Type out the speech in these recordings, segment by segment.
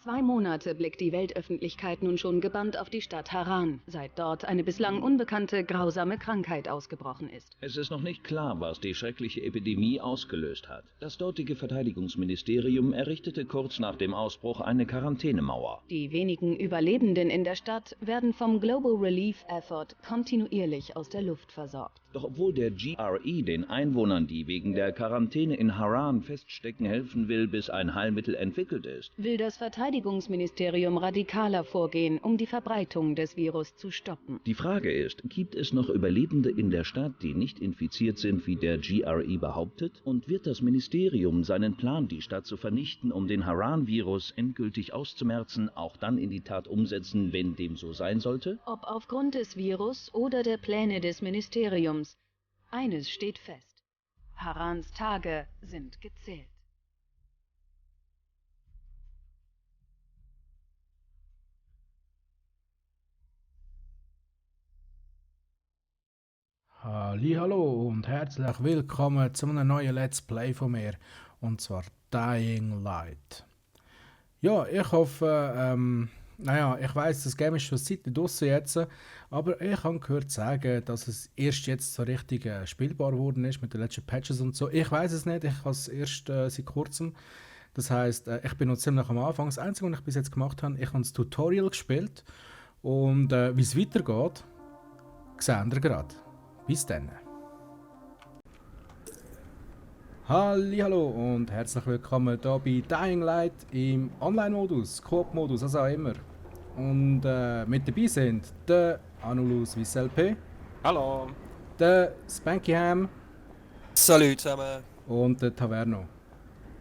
2 Monate blickt die Weltöffentlichkeit nun schon gebannt auf die Stadt Harran, seit dort eine bislang unbekannte, grausame Krankheit ausgebrochen ist. Es ist noch nicht klar, was die schreckliche Epidemie ausgelöst hat. Das dortige Verteidigungsministerium errichtete kurz nach dem Ausbruch eine Quarantänemauer. Die wenigen Überlebenden in der Stadt werden vom Global Relief Effort kontinuierlich aus der Luft versorgt. Doch obwohl der GRE den Einwohnern, die wegen der Quarantäne in Harran feststecken, helfen will, bis ein Heilmittel entwickelt ist, will das Verteidigungsministerium radikaler vorgehen, um die Verbreitung des Virus zu stoppen. Die Frage ist, gibt es noch Überlebende in der Stadt, die nicht infiziert sind, wie der GRE behauptet? Und wird das Ministerium seinen Plan, die Stadt zu vernichten, um den Harran-Virus endgültig auszumerzen, auch dann in die Tat umsetzen, wenn dem so sein sollte? Ob aufgrund des Virus oder der Pläne des Ministeriums, eines steht fest: Harrans Tage sind gezählt. Hallo und herzlich willkommen zu einem neuen Let's Play von mir, und zwar Dying Light. Ja, ich hoffe, ich weiss, das Game ist schon seit draussen jetzt, aber ich habe gehört sagen, dass es erst jetzt so richtig spielbar geworden ist mit den letzten Patches und so. Ich weiss es nicht, ich habe es erst seit kurzem. Das heisst, ich bin noch ziemlich am Anfang. Das Einzige, was ich bis jetzt gemacht habe, ich habe das Tutorial gespielt und wie es weitergeht, seht ihr gerade. Bis dann. Hallo und herzlich willkommen hier bei Dying Light im Online-Modus, Coop-Modus, also auch immer. Und mit dabei sind der Anulus VSLP. Hallo. Der Spankyham. Salut zusammen. Und der Taverno.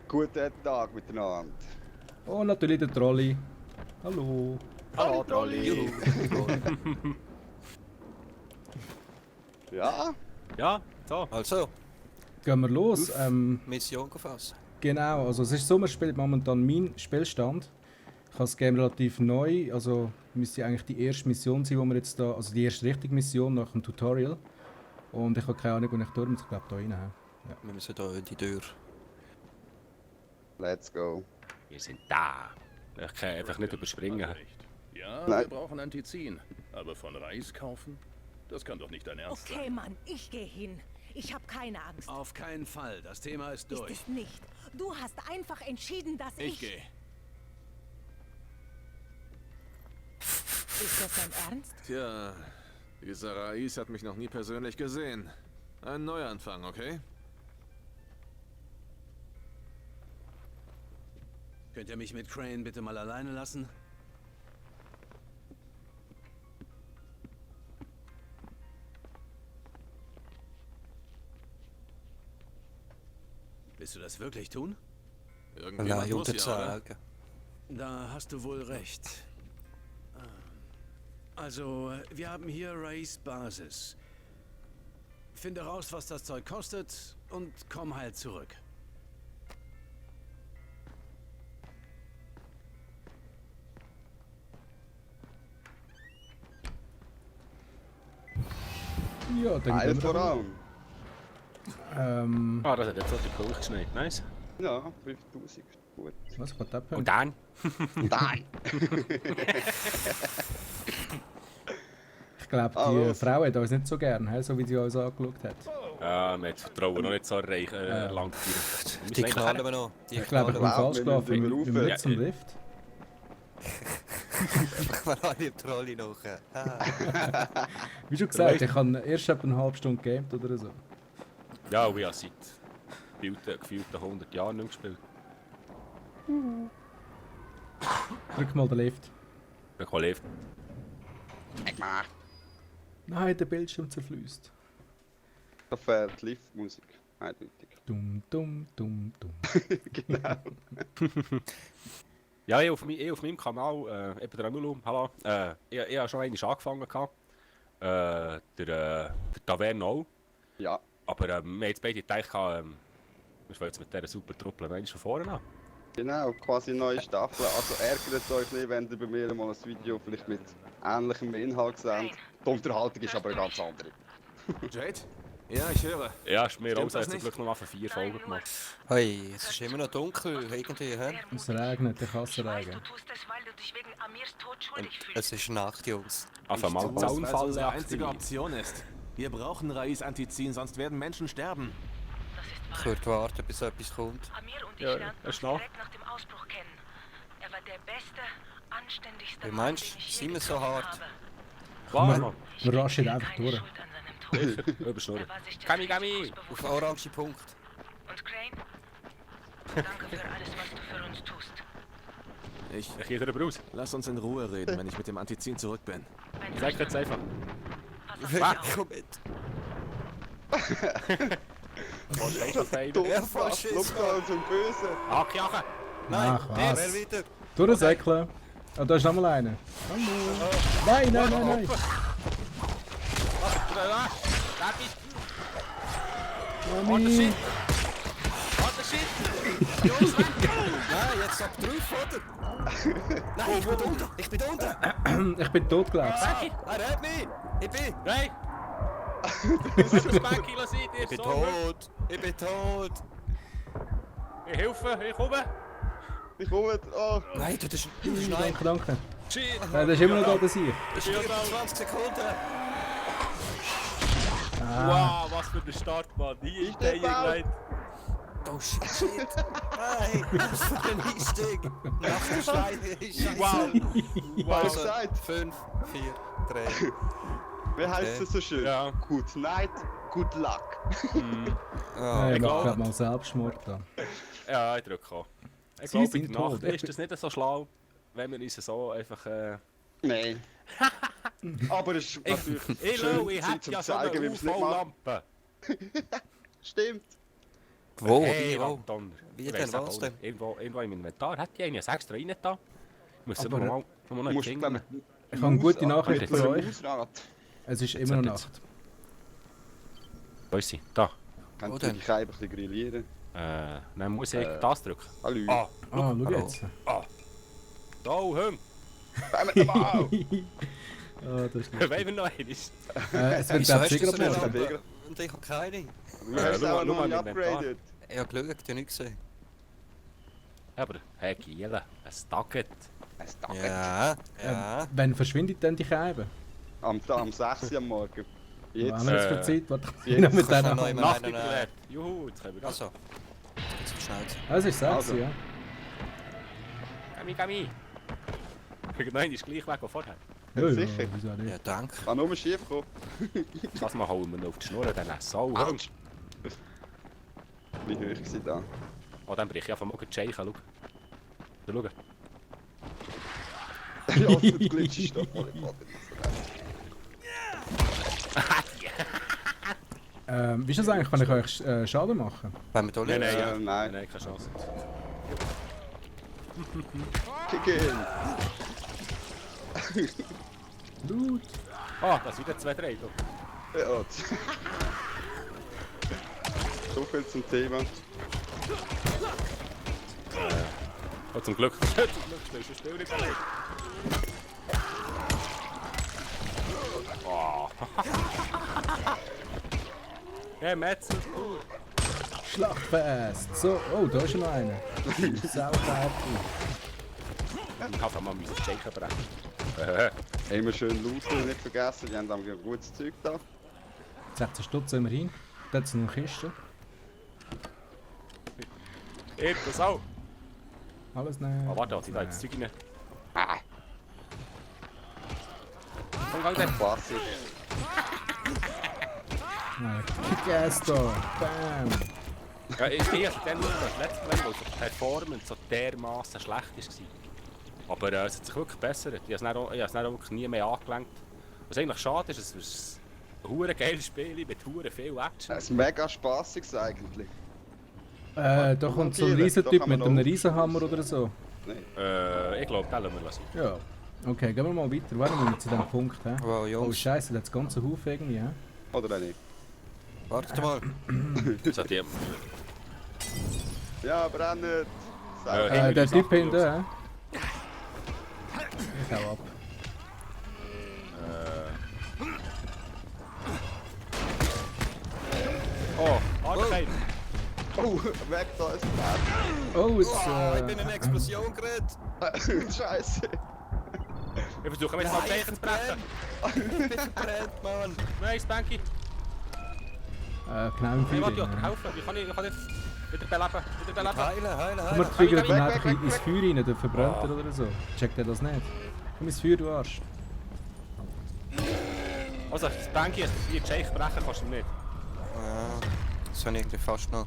Guten Tag miteinander. Und natürlich der Trolli. Hallo. Hallo, Trolli. Ja? Ja, so. Also, Gehen wir los. Mission gefasst. Genau, also es ist so, man spielt momentan mein Spielstand. Ich habe das Game relativ neu, also müsste eigentlich die erste Mission sein, wo wir jetzt da, also die erste richtige Mission nach dem Tutorial. Und ich habe keine Ahnung, wo ich durch muss, ich glaube da rein. Ja. Wir müssen hier in die Tür. Let's go. Wir sind da. Ich kann einfach nicht überspringen. Ja, Nein. wir brauchen Antizin. Aber von Reis kaufen? Das kann doch nicht dein Ernst Okay, sein. Mann, ich gehe hin. Ich habe keine Angst. Auf keinen Fall. Das Thema ist Ist durch. es nicht. Du hast einfach entschieden, dass Ich gehe. Ist das dein Ernst? Tja, dieser Rais hat mich noch nie persönlich gesehen. Ein Neuanfang, okay? Könnt ihr mich mit Crane bitte mal alleine lassen? Willst du das wirklich tun? Irgendjemand muss ja, oder? Sagen. Da hast du wohl recht. Also, wir haben hier Rays Basis. Finde raus, was das Zeug kostet und komm heil zurück. Ja, dann Eil gehen wir voran. Ah, das hat jetzt die Kuh geschneit. Nice. Ja, 5000. Gut. Was geht ab? Und dann? Nein! Ich glaube, die los. Frau hat uns nicht so gern, he, so wie sie uns angeschaut hat. Ja, wir haben das Vertrauen noch nicht so reich lang. Die knallen wir noch. Die Ich glaube, ich bin Wow, falsch wir gelaufen. müssen Wir müssen rauf. nicht zum Lift. Ich war alle im Trolley noch. Wie schon gesagt, ich habe erst etwa eine halbe Stunde gegamed oder so. Ja, und ich habe seit gefühlten 100 Jahren nicht gespielt. Drück mal den Lift. Ich habe lebt. Nein, der Bildschirm zerfließt. Da fährt die Liftmusik. Eindeutig. Dumm, dumm, dumm, dumm. Genau. Ja, ich auf meinem Kanal, eben der Anulu, hallo. Ich habe schon einmal angefangen. Der Taverno auch. Ja. Aber wir haben jetzt beide gedacht, wir fangen jetzt mit dieser super Truppe von vorne an. Genau, quasi neue Staffel. Also ärgert euch nicht, wenn ihr bei mir mal ein Video vielleicht mit ähnlichem Inhalt seht. Die Unterhaltung ist aber eine ganz andere. Jade? Ja, ich höre. Ja, ist mir Stimmt auch so, das hat zum nicht? Glück noch mal für 4 Folgen gemacht. Hey, es ist immer noch dunkel, irgendwie, hä? Es regnet, ich hasse Regen. Es ist Nacht, Jungs. Auf einmal Was unsere Zaunfalle einzige aktiviert. Option ist. Wir brauchen Rais Antizin, sonst werden Menschen sterben. Ich würde warten, bis etwas kommt. Amir und ich Ja, lernten er uns ist nach. direkt nach dem Ausbruch kennen. Er war der beste, anständigste Wie Mann, meinst den du, ich je sind wir so getroffen hart? habe. Was, Mann? Wir raschen einfach Keine durch. Schuld an seinem Tod. Überschnurren. Er war sich des Gami, Risikos Gami! bewusst. Auf den orangen Punkt. Und Crane? Danke für alles, was du für uns tust. Ich Ich gehe drüber raus. lass uns in Ruhe reden, wenn ich mit dem Antizin zurück bin. Ein Ich sag jetzt einfach. Pass auf dich auf. Komm mit. Was ist das, Baby? Du Ja, fast, Faschist, schau da zum Bösen. Hake, Hake! Nein, Ach, wer was? wieder? Durchsäckeln. Ah, da ist nochmal einer. Hallo. Nein, nein, nein, nein. Mami. Nein, jetzt ab drauf, oder? Nein, ich bin da unten. Ich bin da unten. Ich bin tot, glaubst du? Er hat mich. Ich bin. Hey! Das Bäckchen seid ihr Ich bin so tot. Ich bin tot. Ich helfe, ich komme! Ich komme. Oh, Nein, das ist Nein, Danke, danke. Shit! Nein, das ist immer noch da, das hier. das ist über 20 Sekunden. Wow, was für ein Start, Mann! Hier ist der Light! Oh shit, shit. Nein, was für ein Einstieg. Nach dem Schwein ist scheiße. Wow! was Also, gesagt? 5, 4, 3. Wie heißt das so schön? Ja. Good night, good luck. Oh, Ich glaub- mach grad mal Selbstmord da. Ja, ich drücke auch. Ich Sie glaube, in sind der Nacht tot. ist das nicht so schlau, wenn wir uns so einfach... Nein. Aber es ist natürlich Ich schön, schau, ich Zeit hätte zum ja so zeigen, wie eine man es nicht macht. UV-Lampe. Stimmt. Wo? Hey, Wie, wo? Donner. Wie Ich denn, weiss auch was nicht. denn? Irgendwo in meinem Inventar hat die eine extra rein da. Ich muss sie Aber- noch Du mal musst, finden. Ich habe eine gute Nachricht mit für einem euch. Hausrat. Es ist immer noch Jetzt. Nacht. Wo ist sie? Da. Kannst Wo du denn? dich einfach ein bisschen grillieren? Dann muss ich das drücken. Hallo. Ah, Ah, schau Hallo. jetzt. da, Hung. Bei mir mal. Ah, das ist lustig. Wollen wir noch einmal? Es wird Wieso jetzt hast du sicher so eine morgen. Lampe? Und ich habe keine. Du hast es auch schau noch mal nicht im Inventar. upgraded. Ich habe geschaut, ich habe nicht gesehen. Aber, hey, Giele, ein Nugget. Es dauert. Ja, ja. Wann verschwindet denn die Scheibe? Am 6 Uhr am Morgen. Was Jetzt. haben wir jetzt für Äh, Zeit? Warte, jetzt ich noch mit kannst du denen noch haben. immer- Nacht nein, nein. geklärt. Juhu, jetzt können wir das. Also, jetzt geht's schnell. Also, ich sag's Also. ja. Gami. Nein, die ist gleich weg wie vorher. Ja, sicher. ja, wieso Ja, nicht? danke. Kann nur schief kommen. Das mal holen wir noch auf die Schnur, dann Sau. Hung. Autsch. Wie hoch war sie da? Oh, dann brich ich einfach mal die Scheiche, schau. Schau. Ja, du glitschst doch voll im Boden. Wie ist das eigentlich? Kann ich euch Schaden machen? Wenn wir da Nein, liegen. nein, Nein. Nein, keine Chance. Kick in. Loot. Ah, das sind wieder 2, 3. Ja. So viel zum Thema. Oh, zum Glück. Zum Glück spielst du das Spiel nicht allein. Oh. Ja, Metzel, pur. Schlachtfest. So, oh, da ist noch einer. Saufertig. Ich habe mal meine Shake brechen. Haben wir schön looten, nicht vergessen. Die haben dann ein gutes Zeug da. 16 Stutz immerhin. Da hat es noch eine Kiste. Ich, das auch. Alles nehmen. Oh, warte, ich da jetzt Zeug rein. Komm, gang dann. Klassisch. Kick-Ass da. Bam. Ja, ich sehe dann nur das letzte Mal, wo die Performance so dermaßen schlecht war. Aber es hat sich wirklich gebessert. Ich habe es dann auch wirklich nie mehr angelenkt. Was eigentlich schade ist, es ist ein hure geiles Spiel mit hure viel Action. Es ist mega spaßig eigentlich. Da kommt so ein Da Riesentyp kann mit man einem noch- Riesenhammer oder so. Ich glaube, den lassen wir lassen. Ja. Okay, gehen wir mal weiter. Wann wir zu diesem Punkt, hä? Wow, Oh Jungs, Scheiße, das ganze Haufen irgendwie, hä? Oder auch nicht? wartet mal. Das hat die... Ja, brennt! Ja, Der uns Typ nachgeschaut. hinten, hä? Ich hau ab. Oh, Arbeid. Oh, weg da ist Oh, es Ich bin in eine Explosion gerät. Scheiße. Wir versuchen jetzt mal Zeichen zu brechen. Ich bin verbrannt, Mann. Nein, Spanky. genau im Ich wollte Feuer. dir helfen. Ich kann jetzt wieder beleben. Wieder beleben. Heilen. Wir triggern ihn weg, einfach weg, ins weg. Feuer rein, dann verbrennt er oder so. Checkt er das nicht? Komm ins Feuer, du Arsch. Also, Spanky, jetzt die Zeichen brechen kannst du nicht. Ja, das habe ich irgendwie fast noch.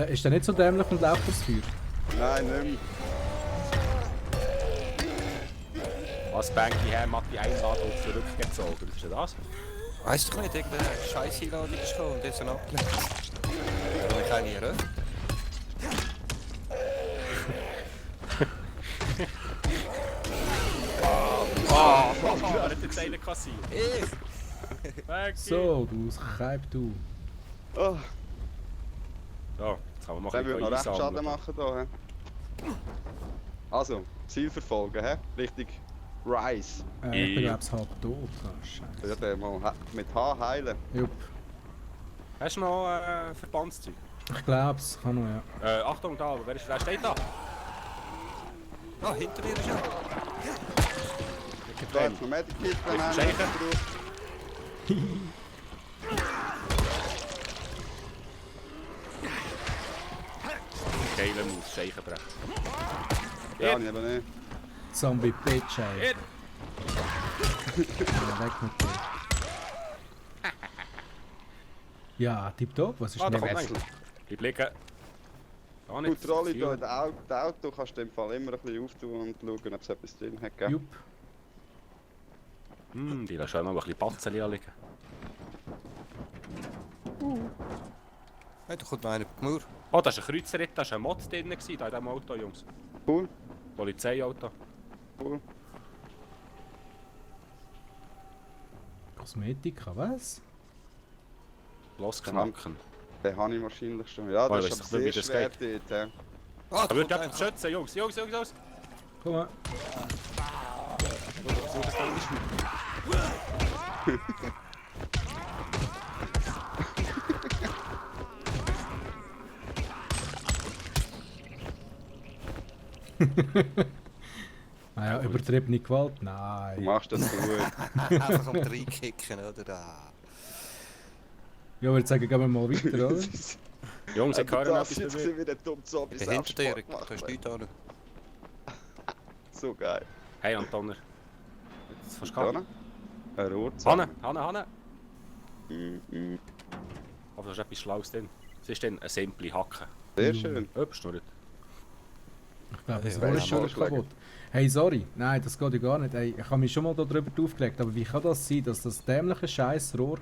Ist der nicht so dämlich und läuft das Feuer? Nein, nicht mehr. Als Spanky her hat die Einladung zurückgezogen. Ist das? Weißt du nicht, irgendeine Scheiß-Einladung ist gekommen und jetzt abgelehnt. Da habe ich keine eröffnet. Wer hat den Zeichen kassiert? Spanky! So, du Scheib, du. Oh, So, jetzt kann man mal der ein würde noch recht bisschen Schaden einsammeln. machen hier. Also, Ziel verfolgen, hä? Richtig Rise. Ich bin glaub's halb tot. Oh, Scheiße. Ja, den mal mit H heilen. Jupp. Hast du noch Verbandszeug? Ich glaub's, kann noch, ja. Achtung da, wer steht da? Ah, hinter dir ist er. Da jetzt noch Medikit, dann haben wir Zeichen. drauf. Geile Maus, Zeichen brechen. Ja, ich aber nicht. Zombie Bitch, ey. Hier. Ja, weg mit dir. Ja, tipptopp, was ist Ah, da denn kommt jetzt? einer. Ich blicke. Gar nicht. Gut, Rolli, da in das Auto kannst du im Fall immer ein bisschen auftun und schauen, ob es etwas drin hat. Gell? Jupp. Die lassen noch ein bisschen Batzen liegen. Hey, da kommt noch einer auf die Mauer. Oh, das ist ein Kreuzritt, da war ein Mod drin, da in diesem Auto, Jungs. Cool, Polizeiauto. cool. Kosmetika, was? Los knacken. Den habe ich wahrscheinlich schon. Ja, Oh, das ich ist weiss aber nicht, sehr wie schwer das dort. hä? Ah, Da da wird kommt jemand einer. schützen, Jungs, Jungs. Komm mal. Naja, übertriebene Gewalt? Du Nein. machst das so gut. Einfach um reinkicken, oder? Ja, ich würde sagen, gehen wir mal weiter, oder? Jungs, ich Aber höre noch das etwas jetzt bei mir. wieder dumm Zombies Ich bin hinter dir, Absport du hast gemacht. nichts an. So geil. Hey Antoner. Jetzt fast Ja, gehabt. ne? Ein Rohrzahn. Hanne. Aber da ist etwas Schlaues drin. Es ist dann eine simple Hacke. Sehr schön. Überschnurrt. Ich glaube, das Ja, Rohr ja, ist schon mal kaputt. Hey, sorry. Nein, das geht ja gar nicht. Hey, ich habe mich schon mal darüber aufgeregt, aber wie kann das sein, dass das dämliche Scheißrohr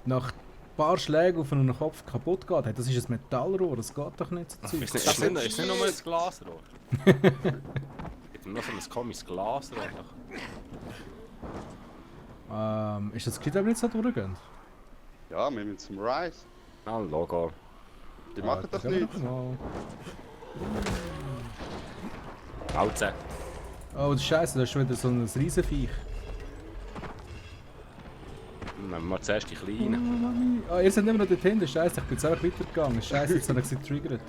nach ein paar Schlägen auf einen Kopf kaputt geht? Hey, das ist ein Metallrohr, das geht doch nicht so Zeug. Ist nicht nur ein Glasrohr. Gibt noch so ein komisches Glasrohr. Ist das Kind aber nicht so durchgehend? Ja, wir müssen zum Rise. Ah, Logo. Die machen doch nichts. Alze. Oh, das ist scheiße, da ist schon wieder so ein Riesenviech. Nehmen wir mal zuerst die Kleinen. Ah, ihr seid nicht mehr noch dort hinten, scheiße, ich bin jetzt einfach weitergegangen. Scheiße, jetzt habe ich sie getriggert.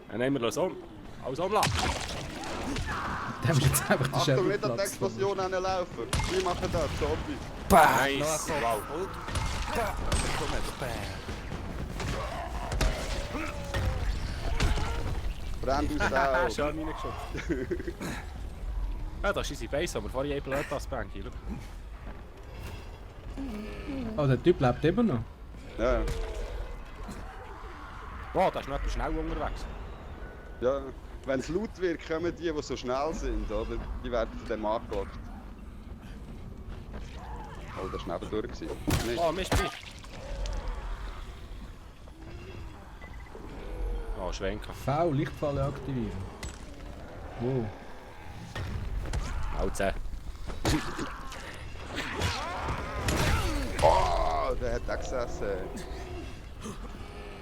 Dann nehmen wir das um. Alles umlassen. Dann ist jetzt einfach der Achtung, nicht an die Schädelplatz. Explosion laufen. Die machen das, Zombie. Nice. Wow. Und... Komm jetzt, bam. Brennt aus Ah, der Augen. schön reingeschossen. Ja, das ist unsere Base, aber vorher eben blöd das Bank hier. Oh, der Typ lebt immer noch. Ja, Wow, da ist noch etwas schnell unterwegs. ja. Wenn es laut wird, kommen die so schnell sind, oder? Die werden von dem angelockt. Oh, das war nebendurch. Nicht. Oh, Mist. Oh, Schwenker. V, Lichtfalle aktivieren. Wow. Alze. Oh, der hat auch gesessen.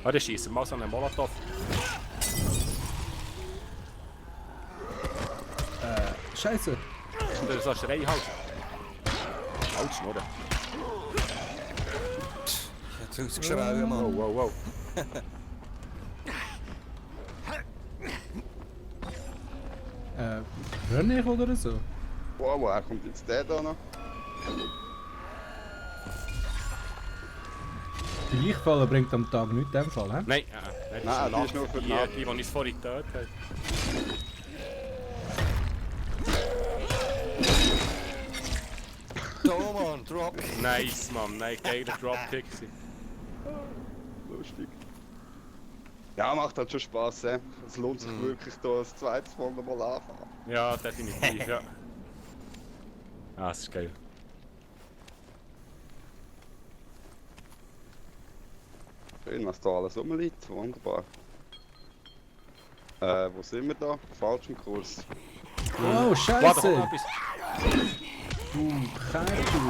Ah, der schießt mal so einen Molotow. Scheiße. Und der so Schrei halt. Halt, Schnurren. Ich hab's rausgeschraubt, Mann. Wow. Renne ich oder so? Wow, woher kommt jetzt der da noch? Die Lichtfallen bringt am Tag nichts in dem Fall, hä? Nein, Nein, die ist nur für die Nacht. Die uns vorhin getötet hat. Da, Mann, Dropkick. Nice, Mann. Nein, geiler Dropkick. Lustig. Ja, macht halt schon Spaß, he? Es lohnt sich wirklich, da das zweites Mal nochmal anfangen. Ja, definitiv, ja. Ah, das ist geil. Schön, was da alles rumliegt. Wunderbar. Wo sind wir da? Falschem Kurs. Wow, Warte, Scheiße! etwas. Du Keitel!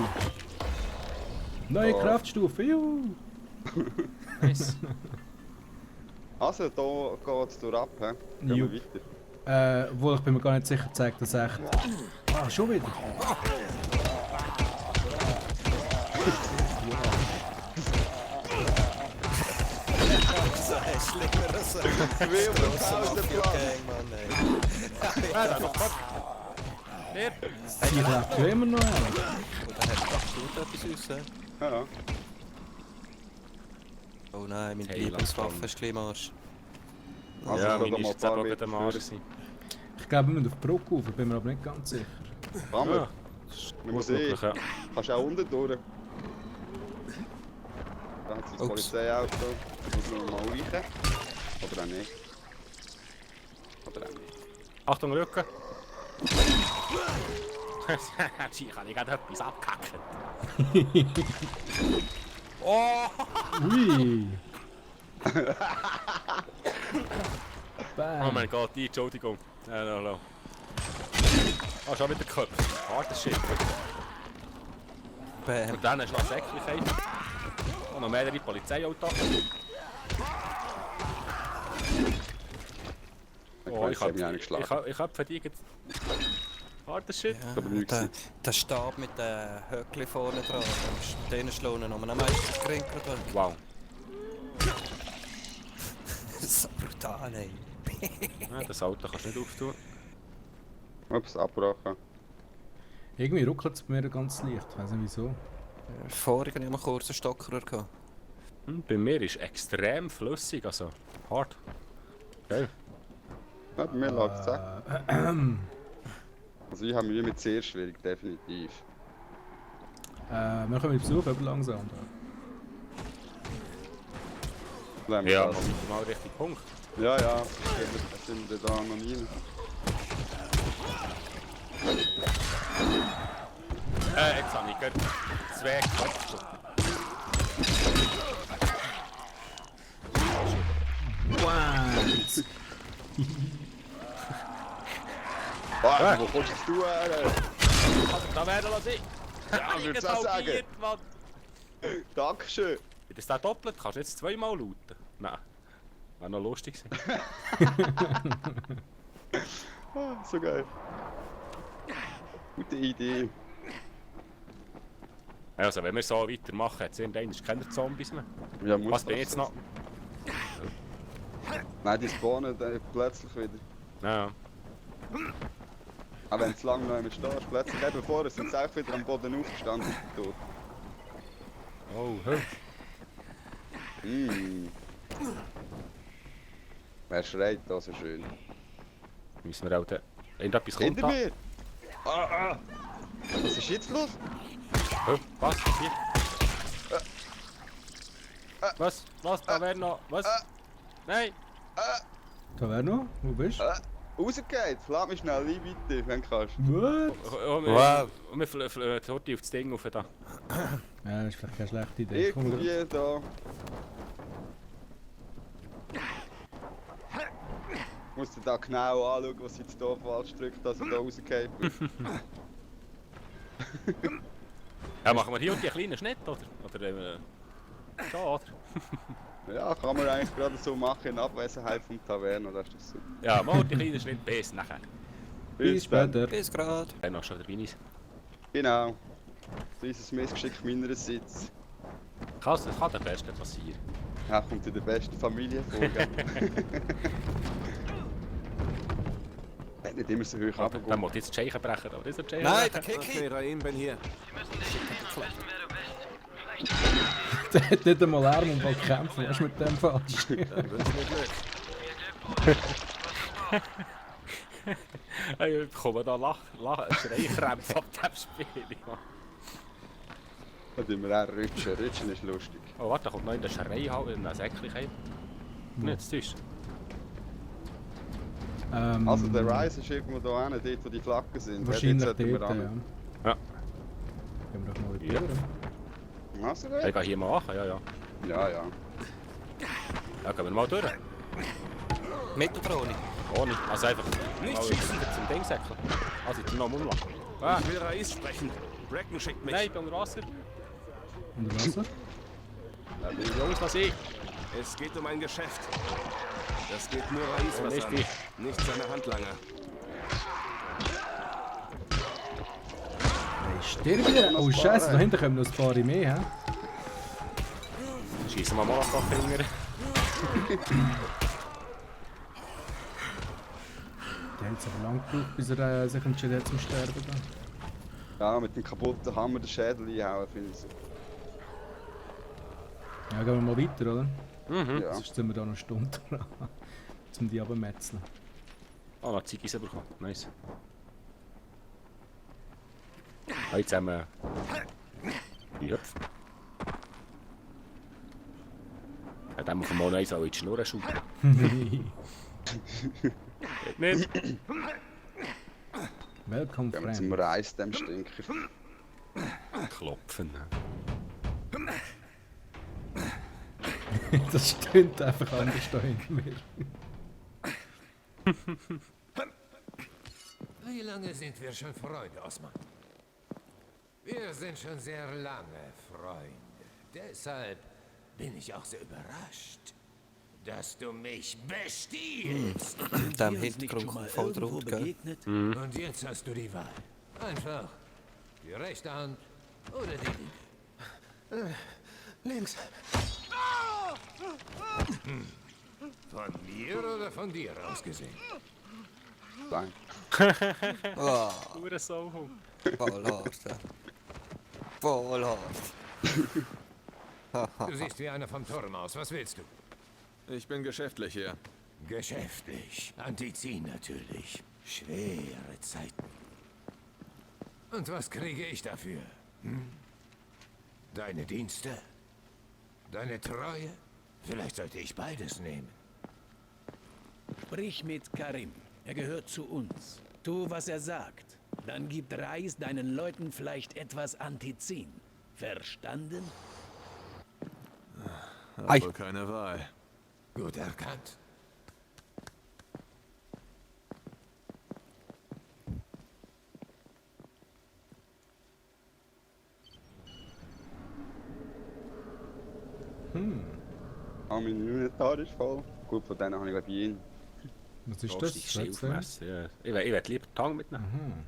Neue Oh. Kraftstufe, juhu! Nice. Also, da geht's durch ab, he? Gehen Jupp. wir weiter. Obwohl ich bin mir gar nicht sicher, zeigt das echt. Ah, schon wieder! So hässlich, wenn das so. Wie auf dem Pausenplan. Gang, Mann, ey. Ja, noch Kopf. Wer? Sie lebt ja immer noch an. Und da hat doch gut etwas raus. Ja. Oh nein, meine Hey, Lieblingswaffe langsam. ist gleich im Arsch. Also, Ja, da meine mal ist jetzt auch gerade am Arsch. führen. Ich glaube, wir müssen auf die Brücke rauf, bin mir aber nicht ganz sicher. Kann man. Ja, Wir muss wirklich, ja. Kannst du auch unten durch. Da hat sich das Ups. Polizeiauto. Muss man mal reichen. Oder auch nicht. Oder auch nicht. Achtung, Rücken. Ich kann nicht gerade etwas abkacken. Oh! Ui! Oh Bam! mein Gott, die Entschuldigung. No. Oh, schon wieder Köpfe. Harter Shit. Bam. Und dann ist noch ein Säckchen. Und noch mehrere Polizeiautos. Oh, ich hab mich auch nicht geschlagen. Ich hab verdient. Harter Shit. Aber Ja, nichts. der Stab mit den Höckli vorne dran, den schlagen noch am meisten Grinker dran. Wow. So brutal, ey. Ja, das Auto kannst du nicht auftun. Ups, abgebrochen. Irgendwie ruckelt es bei mir ganz leicht, ich weiß nicht wieso. Vorhin hatte ich mal kurz einen Stocker gehabt. Bei mir ist extrem flüssig, also hart. Geil. Ja, bei mir läuft es auch. Also ich habe Mühe mit sehr schwierig, definitiv. Wir kommen mit Besuch, aber langsam. Bleiben wir Ja, da. noch wieder mal richtig Punkt. Ja, sind wir da noch nie. Jetzt habe ich gerade 2 Köpfe. Wow! Ah, wo kommst jetzt du her? Da werden wir sehen. Ja, würdest du auch sagen? Mann. Dankeschön. Wird das da doppelt? Kannst du jetzt zweimal lauten? Nein. Wäre noch lustig gewesen. Ah, so geil. Gute Idee. Also, wenn wir so weitermachen, hat es irgendwann keine Zombies mehr. Ja, muss Was bin das ich jetzt so noch? sein. Nein, die spawnen dann plötzlich wieder. Ja. Aber wenn du lange noch einmal stehst, plötzlich eben vorher sind sie auch wieder am Boden aufgestanden. Tot. Oh, hä? Wer schreit da so schön? Müssen wir auch da... Irgendetwas kommt Hinter da. mir! Ah! Was ist jetzt los? Hä? Was? Hier? Was? Was? Da wäre noch... Was? Nein! Da wäre noch? Wo bist du? Rausgeht! Lass mich schnell ein, bitte, wenn du kannst. What? Wow. Und wir fliegen heute auf das Ding rauf da. Ja, das ist vielleicht keine schlechte Idee. Komm, Irgendwie da. Ich muss dir da genau anschauen, was ich jetzt hier falsch drückt, dass ich da rausgehe. Ja, machen wir hier und die kleinen Schnitt, oder? Oder so, oder? Ja, kann man eigentlich gerade so machen in Abwesenheit vom Taverner, das ist doch super. Ja, mal die kleinen Schnitt, bis nachher. bis später. Bis grad. Dann noch schon der Binis. Genau. Dieses Missgeschick meinerseits. Das kann der Beste passieren. Ja, kommt in der besten Familie vor, gell? Nicht immer so hoch Dann runtergehen. muss jetzt die Scheiche brechen, aber das ist der Nein, Scheiche. der Kiki! Raim, bin hier. Der hat nicht einmal Arm und will kämpfen, was ist mit dem falsch? Dann wünsche mir Glück. Ich bekomme da Schreikrämpfe ab dem Spiel. Ja. Da tun wir auch rutschen. Rutschen ist lustig. Oh, warte, da kommt noch in der Schreihalle in ein Säckchen rein. Nicht, das ist. Also der Rise ist irgendwo da hinten, dort wo die Flaggen sind. Wahrscheinlich Dort sollten wir dort, ja. hin. Ja. Gehen wir doch mal Ja. durch. Also, Ich gehe hier mal machen, ja. ja. Ja, gehen wir mal durch. Mit oder ohne? Ohne. Also einfach Nicht mal schießen. zum Dingsäckchen. Also jetzt noch am Umlachen. Ah, Ich will Rais sprechen. Bracken schickt mich. nein, ich bin unter Wasser. Unter Wasser? Jungs, lass ich. Es geht um ein Geschäft. Das geht nur Rais Und was nicht an. dich. Nicht seine Handlanger. Hey, stirb! Oh Scheiße, da hinten kommen noch ein paar mehr, hä? Schießen wir mal auf den Finger. Der hat es aber lang gebraucht, bis er sich entschieden hat zum Sterben. Da. Ja, mit dem kaputten Hammer den Schädel einhauen, finde ich. Ja, gehen wir mal weiter, oder? Ja. Sonst sind wir da noch eine Stunde dran. Um die runterzumetzeln. Ah, noch Ziggis bekommen. Nice. Ah, jetzt haben wir... Ja. Ja, dann muss man mal eins auch in die Schnur schaukeln. Geht nicht. Welcome, Gehen wir zum friend. Rise, dem Stinker. Klopfen. Das stimmt einfach anders da hinten mir. Wie lange sind wir schon Freunde, Osman? Wir sind schon sehr lange Freunde. Deshalb bin ich auch so überrascht, dass du mich bestiehlst. Da im Hintergrund kommt voll rot, gell? Und jetzt hast du die Wahl. Einfach die rechte Hand oder die linke. Links. Von mir oder von dir aus gesehen? Nein. Oh, Pure Sau. voll hart. Ja. Voll hart. Du siehst wie einer vom Turm aus. Was willst du? Ich bin geschäftlich hier. Geschäftlich. Antizin natürlich. Schwere Zeiten. Und was kriege ich dafür? Hm? Deine Dienste? Deine Treue? Vielleicht sollte ich beides nehmen. Sprich mit Karim. Er gehört zu uns. Tu, was er sagt. Dann gibt Rais deinen Leuten vielleicht etwas Antizin. Verstanden? Hab wohl keine Wahl. Gut erkannt. Ah, mein Inventar ist voll. Gut, von denen habe ich glaube ich ihn. Was ist Rostig das? Schilfmesser, ja. Ich will lieber die Tang mitnehmen.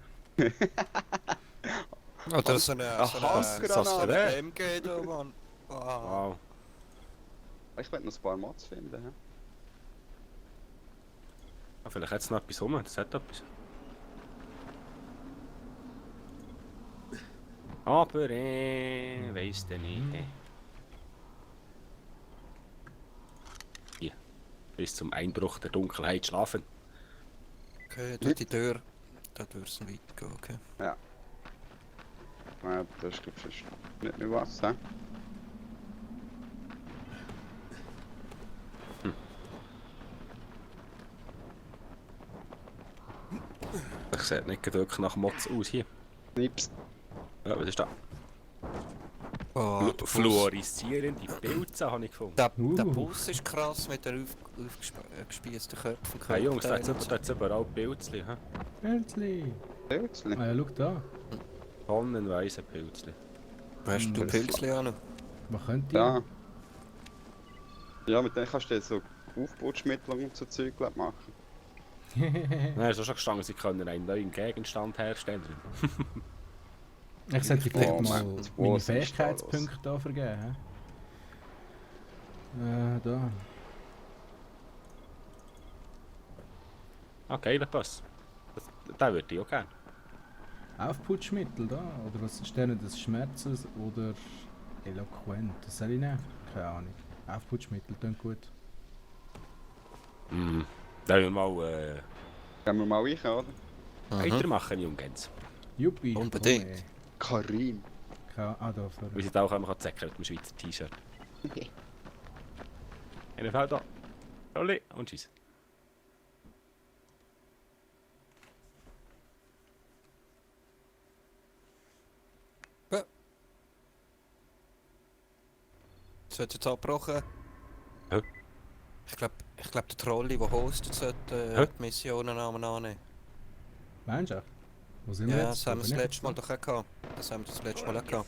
Oder so eine Handgranate. MG da, Mann. Wow. Wow. Ich werde noch ein paar Mods finden. He? Ah, vielleicht hat es noch etwas rum, das hat etwas. Aber weiss denn nicht. Hier. Bis zum Einbruch der Dunkelheit schlafen. Okay, durch die Tür. Da dürfen wir weitergehen, okay. Ja. Ja, das ist glaube ich nicht mehr was, he? Das sieht nicht wirklich nach Mods aus hier. Nips. Ja, was ist da? Oh, der Bus. Fluoreszierende Pilze habe ich gefunden. Der Bus ist krass mit den aufgespießten Köpfen. Hey Jungs, da hat es überall Pilzli. He? Pilzli! Pilzli? Ah ja, schau da. Tonnenweise Pilzli. Hast du Pilzli auch noch? Was könnt ihr? Ja. Ja, mit denen kannst du jetzt so Aufputschmittel und so Zeug glaub, machen. Nein, es ist schon gestanden, sie können einen neuen Gegenstand herstellen. Ich sollte vielleicht Oh, mal Mann, das meine Boss ist Fähigkeitspunkte da vergeben. Da. Ah, geiler Pass. Den würde ich auch gerne. Aufputschmittel da? Oder was ist der nicht? Das Schmerzes oder eloquent? Das soll ich nehmen? Keine Ahnung. Aufputschmittel, klingt gut. Mhm. Dann wir mal Gehen wir mal rein, oder? weitermachen, Jungens. Juppie. Unbedingt. Karim. Da vorne. Wir sind auch einmal zecken mit dem Schweizer T-Shirt. Einer fällt da. Rolli und tschüss. Es wird jetzt abgebrochen. Hä? Ich glaub, der Trolli, der hostet, sollte die Missionen annehmen. Meinst du? Wo sind Ja, wir das jetzt? haben wir das letzte Mal doch auch gehabt. Das haben wir das letzte Mal auch gehabt.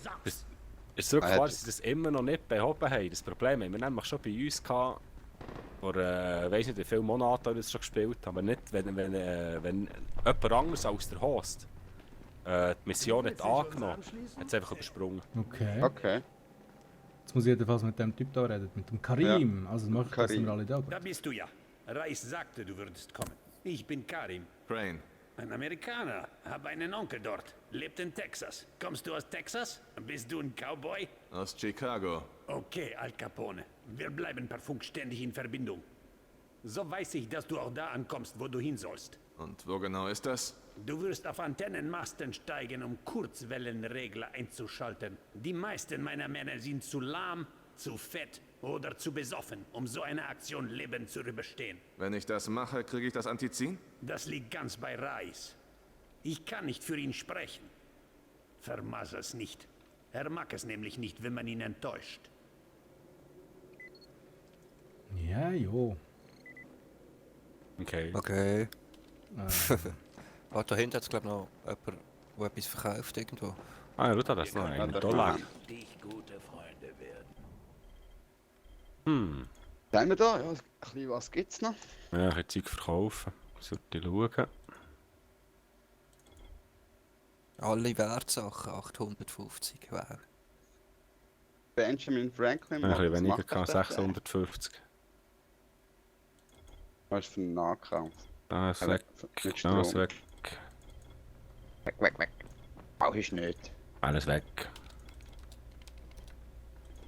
Ist so klar, dass sie das immer noch nicht behoben haben. Das Problem haben wir nämlich schon bei uns gehabt, vor weiss nicht wie viele Monate wir das schon gespielt haben. Aber nicht, wenn jemand anderes als der Host die Mission hat angenommen, hat es einfach übersprungen. Okay. Jetzt muss ich jedenfalls mit dem Typ da reden, mit dem Karim. Ja. Also macht das wir alle da. Da bist du ja. Reis sagte, du würdest kommen. Ich bin Karim. Crane. Ein Amerikaner. Habe einen Onkel dort. Lebt in Texas. Kommst du aus Texas? Bist du ein Cowboy? Aus Chicago. Okay, Al Capone. Wir bleiben per Funk ständig in Verbindung. So weiß ich, dass du auch da ankommst, wo du hin sollst. Und wo genau ist das? Du wirst auf Antennenmasten steigen, um Kurzwellenregler einzuschalten. Die meisten meiner Männer sind zu lahm, zu fett oder zu besoffen, um so eine Aktion lebend zu überstehen. Wenn ich das mache, kriege ich das Antizin? Das liegt ganz bei Reis. Ich kann nicht für ihn sprechen. Vermassel's nicht. Er mag es nämlich nicht, wenn man ihn enttäuscht. Ja, jo. Okay. Da hinten hat es glaube ich noch jemand, der etwas verkauft irgendwo. Ah, ja, das ist noch ein Dollar. Dich gute Freunde werden. Sehen wir da? Ja, ein bisschen was gibt's noch? Ja, ich kann Zeug verkaufen. Sollte schauen. Alle Wertsachen 850, wow. Benjamin Franklin. Ein bisschen was weniger, macht kann, das 650. Was ist für ein Nahkampf? Da ist weg. Da ist weg. Weg. Brauch ich nicht. Alles weg.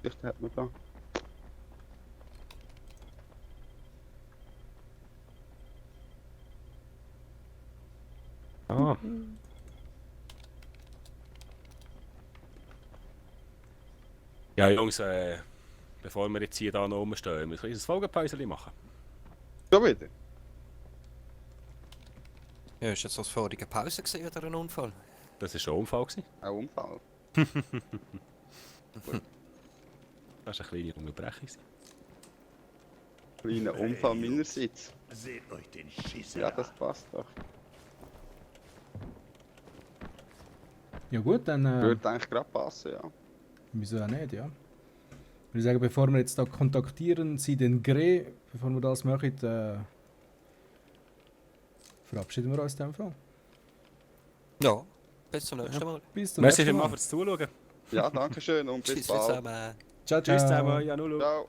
Vielleicht hat man da. Ah. Ja, Jungs, bevor wir jetzt hier da noch rumstehen, müssen wir ein Folgenpäuschen machen. Schon wieder? Ja, ist jetzt das vorige Pause gewesen oder ein Unfall? Das war ein Unfall. Ein Unfall? Das war eine kleine Unterbrechung. Kleiner Unfall meinerseits. Seht euch den Schisser Ja, das passt doch. Ja gut, dann... Würde eigentlich gerade passen, ja. Wieso auch nicht, ja. Ich würde sagen, bevor wir jetzt da kontaktieren, Sie den Gre, bevor wir das machen, verabschieden wir uns in dem Fall. Ja, bis zum nächsten Mal. Bis zum Merci nächsten Mal. fürs Zuschauen. Ja, danke schön und bis Tschüss bald. zusammen. Ciao, ciao. Tschüss zusammen, ja, null. Ciao.